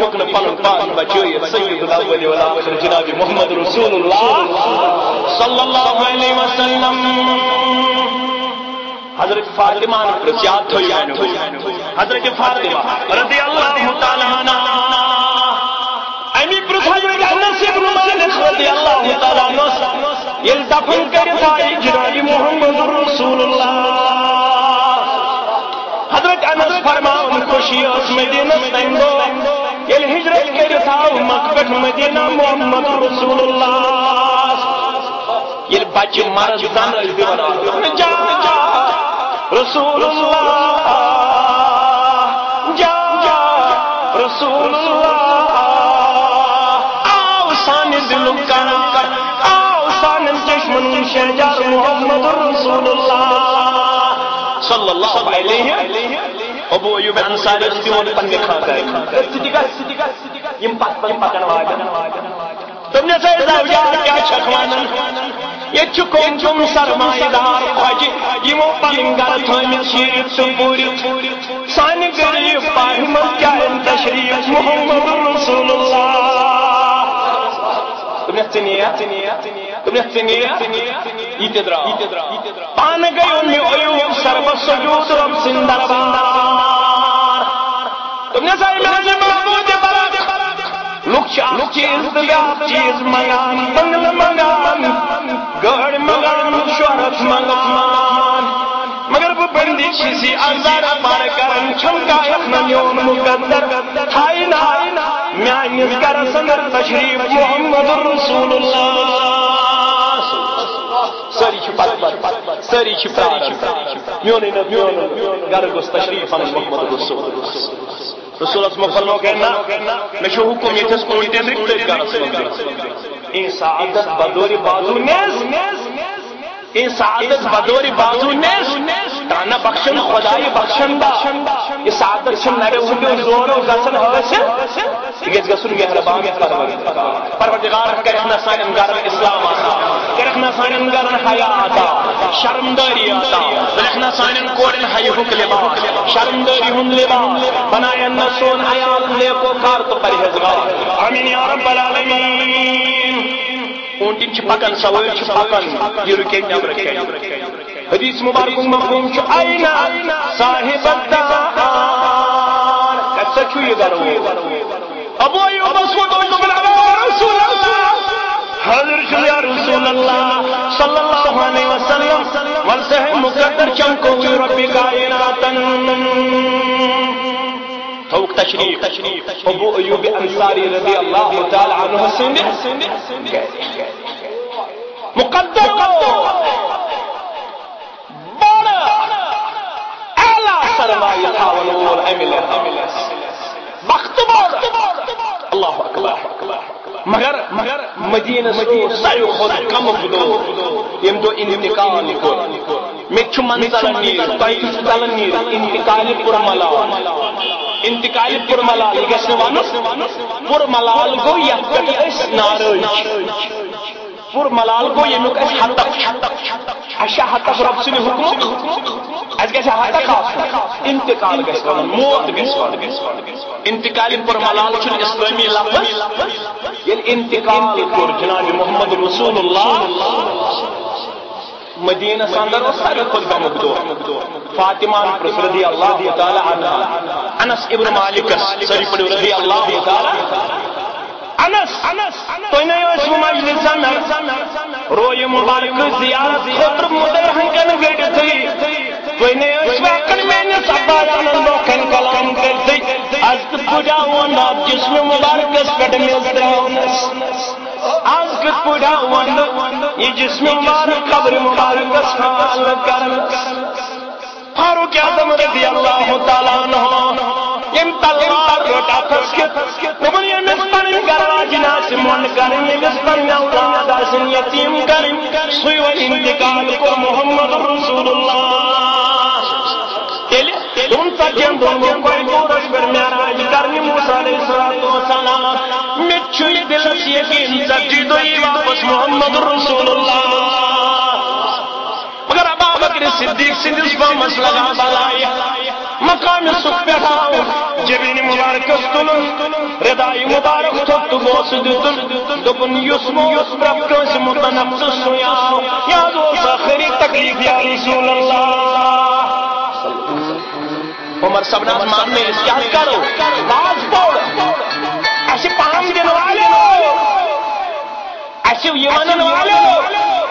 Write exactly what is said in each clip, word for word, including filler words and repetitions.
ہیوٚک نہٕ پنُن پان بچٲیِتھ۔ سید الاول والآخر جناب محمد رسول اللہ صلی اللہ علیہ وسلم۔ حضرت فاطمہ ہن پرژھ، یاد تھٲیِو میانیو۔ حضرت فاطمہ رضی اللہ تعالیٰ عنہا، امی پرژھ حضرت انس ابن مالک رضی اللہ تعالیٰ عنہ، ییٚلہِ دفن کٔرِتھ آیہِ جناب محمد رسول اللہ۔ حضرت انس فرماوان، خوشی ٲس مدینس تمہِ دۄہ، ییٚلہِ ہجرت کٔرِتھ آو مکہ پٮ۪ٹھ مدینہ محمد رسول اللہ۔ ییٚلہِ بچہِ مرض زن ٲسۍ دِوان، جا رسول اللہ، جا رسول اللہ، آو سانہِ دِلُک قرار، آو سانٮ۪ن چشمن ہُنٛد شہجار محمد رسول اللہ صلی اللہ علیہ۔ ابو ایوب انصاری اوس تِمن پننہِ خاندارِ۔ ژٕ تہِ گژھ، ژٕ تہِ گژھ، ژٕ تہِ گژھ۔ یِم پتھ پتھ پکن واجن۔ دوٚپنس، "اے زوجار، کیٛاہ چھکھ ونان؟ ییٚتہِ چھُ کم کم سرمایہ دار خۄجہِ، یِمو پنٕنۍ گرٕ تھٲومٕتۍ شیٖرِتھ تہٕ پوٗرِتھ۔ سانہِ غریب پارِ منٛز کیٛاہ اَنہِ تشریٖف محمد رسول اللہ؟" دوٚپنس، "ژٕ نیر، ژٕ نیر، ژٕ نیر۔" دوٚپنس، "ژٕ نیر، ژٕ نیر۔" یہِ تہِ درٛاو۔ پانہٕ گٔیو مےٚ ایوب سربس سجود رب سٕنٛدِ دربار۔ دوٚپنس، "اے میانہِ معبوٗدِ برحق، لُکھ چھِ اکھ چیٖز تہٕ بیٛاکھ چیٖز منٛگان، بنگلہٕ منٛگان، گٲڑۍ منٛگان، شہرت منٛگان، مگر بہٕ بندی چھُس یہِ عذاب پانہٕ کران، چھَم کایَتھ نہ میون مقدر تھاینہ میٛٲنِس گرس اندر تشریٖف محمد رسول اللہ۔" سٲری چھِ پتہٕ پتہٕ، سٲری چھِ پرٛاران۔ میونُے نہٕ، میونُے نہٕ، گرٕ گوٚژھ تشریٖف اَنُن محمد رسول۔ رسولس مۄکھ فرموو کہ نہ، مےٚ چھُ حُکُم ییٚتھس اوٗنٹِس رٔٹۍ تٔتھۍ گرس منٛز۔ اے سعادت بدورِ بازو نیز، اے سعادت بدورِ بازو نیز، تانہ بخشن خدایہِ بخشن با۔ یہِ سعادت چھِ نرٮ۪و ہُنٛدیو زورو گژھان حٲصِل۔ یہِ گژھِ گژھُن مہربان پروردگار۔ پروردگار کرکھ نہ سانٮ۪ن گرن اسلام عطا، کرکھ نہ سانٮ۪ن گرن حیا عطا، شرمدٲری عطا، کرکھ نہ سانٮ۪ن کورٮ۪ن حیہُک لباس، شرمدٲری ہُنٛد لباس، بناین نہ سون عیال نیک و کار تہٕ پرہیزگار۔ آمین یا رب العالمین۔ اوٗنٹِن چھِ پکان، سوٲرۍ چھِ پکان، یہِ رُکے نٮ۪برٕ کَنہِ۔ حدیث مبارک مفہوم چھُ آئینہ صاحب الدار۔ کتھ سا چھُ یہِ گرٕ وول؟ ابو ایوبس ووٚن، دوٚپُن، "ابا رسول اللہ، حاضر چھُس یا رسول اللہ صلی اللہ علیہ وسلم، ول سا ہے مقدر چمکووٕے رب کائناتن۔" تھوٚوُکھ تشریٖف ابو ایوب انصاری رضی اللہ تعالی عنہ سٕنٛدِ گرِ۔ مقدر گوٚو بڑ اعلیٰ سرمایہ تھاون وول امہِ لحاظ۔ بخت بڑ۔ اللہ اکبر۔ مگر، مگر مدینس اوس ساروی کھۄتہٕ کمُک دۄہ، ییٚمہِ دۄہ انتقال کوٚر۔ مےٚ تہِ چھُ من ژلان نیٖرِتھ، تۄہہِ تہِ چھُ ژلان نیٖرِتھ۔ انتقالِ پُرملال، انتقالِ پُرملال، یہِ گژھِ نہٕ ونُن۔ پُرملال گوٚو یتھ پٮ۪ٹھ أسۍ ناراض چھِ۔ پُرملال گوٚو ییٚمیُک اَسہِ ہتک چھُ۔ اَسہِ چھا ہتک رۄب سٕنٛدِ حُکمُک؟ اَسہِ گژھِ ہتک آسُن۔ انتقال گژھِ وَنُن، موت گژھِ وَنُن۔ انتقالِ پُرملال چھُنہٕ اسلٲمی لفظ۔ ییٚلہِ انتقال کوٚر جناب محمد رسول اللہ، مدینس اندر اوس ساروی کھۄتہٕ غمُک دۄہ۔ فاطمہ ہن پرٛژھ رضی اللہ تعالی عنہا انس ابن مالکس، سٲری پٔرِو رضی اللہ تعالی۔ انس، انس، تُہۍ نے ٲسوٕ مجلسن رویہِ مبارکہٕ زیارت خٲطرٕ مُدر ہنگن گٔڑِتھٕے؟ تُہۍ نے ٲسوٕ ہٮ۪کان میٲنِس عباسن برونٛہہ کنہِ کلام کٔرتھٕے؟ از کِتھ پٲٹھۍ آو وۄنۍ اتھ جسمِ مبارکس پٮ۪ٹھ میٚژ ترٛاونس؟ از کِتھ پٲٹھۍ آو وۄنۍ یہِ جسمِ مبارک قبرِ مبارکس حوالہٕ کرنس؟ فاروق اعظم رضی اللہ تعالیٰ عنہ، ییٚمۍ تلوار رٔٹ اتھس کٮ۪تھ، دوٚپُن، ییٚمِس پنٕنۍ گرٕ واجِنۍ آسہِ مۄنڈ کرٕنۍ، ییٚمِس پنٕنۍ اولاد آسن یتیٖم کرٕنۍ، سُے وۄنۍ انتقال کوٚر محمد رسول اللہ۔ تیٚلہِ دۄن ژتجی ہن دۄہن گوٚو کۄلہِ کوٗرس پٮ۪ٹھ معراج کرنہِ موسیٰ علیہ الصلوۃ والسلام۔ مےٚ تہِ چھُ یہِ دِلس یقیٖن، ژتجی دۄہ یی واپس محمد رسول اللہ۔ مگر ابا بکر صدیق سٕنٛدِس بُمس لگا بلایہِ۔ مقام سُہ پٮ۪ٹھ آو، جبین مبارکس تُلُن، ردائی مبارک تھوٚد تہٕ بوسہٕ دیُتُن، دوٚپُن، یُس مےٚ اوس پرٛٮ۪تھ کٲنٛسہِ متنفس سُے آو، یہِ حظ اوس ٲخری تکلیف یا رسول اللہ۔ عمر صٲبن حظ مان نہٕ أسۍ کیٛاہ حظ کرو، باز پوٚر، اَسہِ پہم دِنہٕ والٮ۪و۔ اَسہِ یہِ وَنَن والٮ۪و،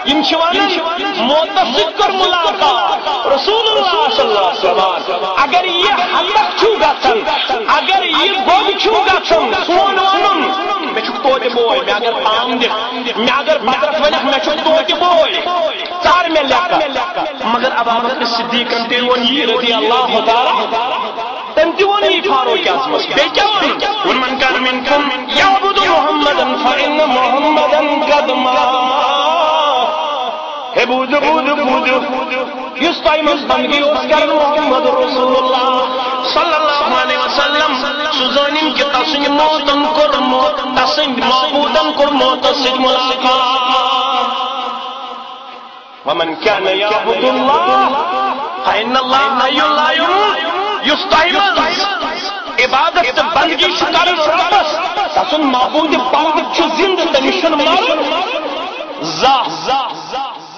یِم چھِ وَنان، موتَس سۭتۍ کٔر مُلاقات۔ رسول اللہ صلی اللہ علیہ وسلم، اگر یہِ حدَس چھُ گژھان، اگر یہِ گوٚب چھُ گژھان، سون وَنُن، مےٚ چھُکھ توتہِ بوے، مےٚ اگر پام دِکھ، مےٚ اگر بدرَس وَنَکھ، مےٚ چھُکھ توتہِ بوے، ژَر مےٚ لیٚکھٕ۔ مگر ابا بکر صدیقن تہِ ووٚن یی رضی اللہ تعالیٰ۔ تٔمۍ تہِ ووٚن یی فاروق اعظمس۔ بیٚیہِ کیٛاہ ووٚن؟ ووٚن، "من کان منکم یعبد محمدا فإن محمدا قد مات۔" ہے بوٗزِو، بوٗزِو، بوٗزِو۔ یُس تۄہہِ منٛز بندگی اوس کران محمد رسول اللہ صلی اللہ علیہ وسلم، سُہ زٲنِن کہِ تسٕنٛدِ موتن کوٚر موت، تسٕنٛدِ معبوٗدن کوٚر موتس سۭتۍ ملاقات۔ ومن کان یعبد اللہ فإن اللہ حی لا یموت۔ یُس تۄہہِ منٛز عبادت تہٕ بندگی چھُ کران رۄبس، تسُنٛد معبوٗد پاک چھُ زِندٕ، تٔمِس چھُنہٕ مرُن زانٛہہ۔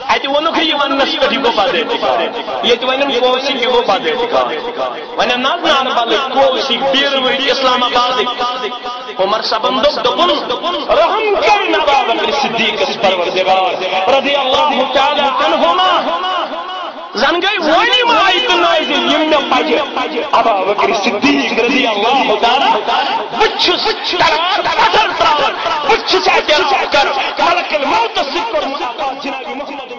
اتہِ ووٚنُکھ یہِ وننس پٮ۪ٹھ، یہِ گوٚو بد اعتقاد۔ ییٚتہِ ونن کٲنٛسہِ، یہِ گوٚو بد اعتقاد۔ ونن نہ حظ ناربلٕکۍ، کولسٕکۍ، بیٖروٕکۍ، اسلام آبادٕکۍ۔ عمر صٲبن دوٚپ، دوٚپُن، رحم کٔرِن ابا بکر صدیقس پروردگار رضی اللہ تعالیٰ عنہما۔ زن گٔے وٲنی آیتہٕ نازل یِم مےٚ پجہِ۔ ابا بکر صدیق رضی اللہ تعالیٰ، بہٕ چھُس کران پتھر ترٛاوان، بہٕ چھُس اعتراف کران، ملک الموتس سۭتۍ کوٚر ملاقات جناب محمد۔